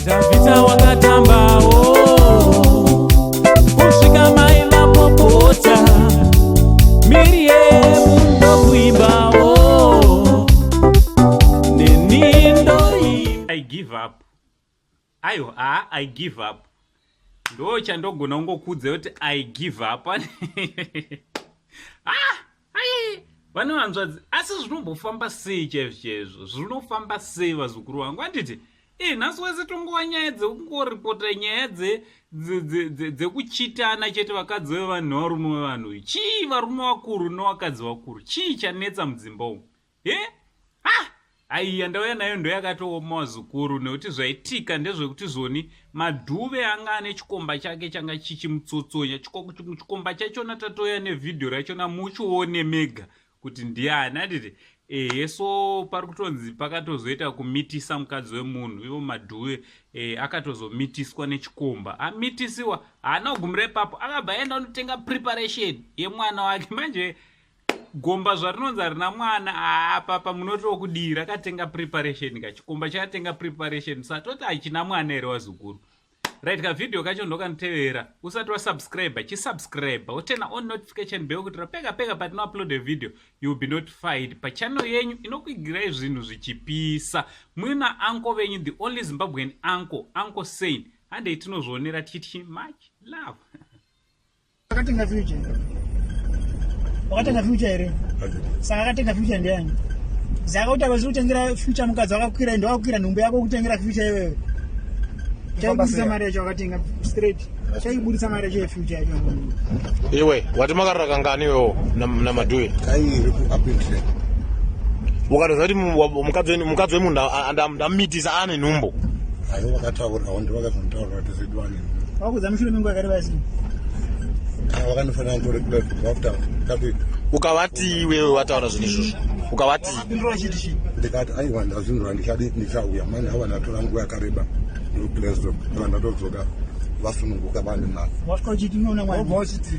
Dhavhidha wakatambawo kusvika mai vapopota, Miriyemu ndokuimbawo neni ndoimba. I give up. Aiwa, haa, I give up. Ndo chandogona kungokudza kuti I give up. Ah, ai, vane vanzvadzi, asi zvinombofamba sei chaizvo chaizvo? Zvinofamba sei, vazukuru vangu? Handiti e nhasi wese tongova nyaya dzekungoripota, nyaya dzekuchitana chete, vakadzi vevanhu nevarume vevanhu. Chii, varume vakuru nevakadzi vakuru, chii chanetsa mudzimba umu? He, ah, aiya, ndauya nayo ndo yakatooma, vazukuru, nekuti zvaitika ndezvekuti zvoni Madhuve anga ane chikomba chake changa chichimutsotsonya. Chikomba chachona tatoya nevhidhiyo rachona, muchione mega kuti ndiani, handiti? Ehe, so pari kutonzi pakatozoita kumitisa mukadzi wemunhu ivo Madhuve. Akatozomitiswa nechikomba. Amitisiwa, haana kugumira ipapo, akabva aenda unotenga preparation yemwana wake. Manje gomba zvarinonzi harina mwana apapa, munotokudii? Rakatenga preparation ka, chikomba chakatenga preparation, satoti hachina mwana here, wazukuru? Right, kavhidhiyo kacho ndokanotevera. Usati wasubscribe, chisubscribe, woturn on notification bell kuitira pega pega patinoupload video you will be notified pachannel yenyu inokuigirai zvinhu zvichipisa. Muina uncle venyu, the only Zimbabwean uncle, Uncle Sain. Handei tinozvionera tichiti much love. Akatenga Future, wakatenga Future here? Saka akatenga Future ndiani? Saka kuti akazi kutengera Future mukadzi wakakwira, ndo wakakwira nhumbu yako kutengera Future iwewe. Chaibudisa mari yacho wakatenga straight, chaibudisa mari yacho yeFuture yacho. Iwe wati makarara kangani iwewo naMadhuve? Kairi kuapindre. Ukatoziva kuti mukadzi wemunhu ndamitisa ane nhumbu. Ayo, vakataurawo, ndo vakazonitaura kuti zidwane. Wakudza mushure menguva yakareba sei? Vakanofanira kutore after kati. Ukavati iwewe wataura zvinhu izvozvo, ukavati? Wakapindura chiti chii? Ndikati aiwa, ndazvinzwa, ndichadi, ndichauya. Mani ava ndatora nguva yakareba ndikuplesdorp, ava ndatodzoka vasununguka vane mari. Wasvika uchiti unoona mwana? Wobva uchiti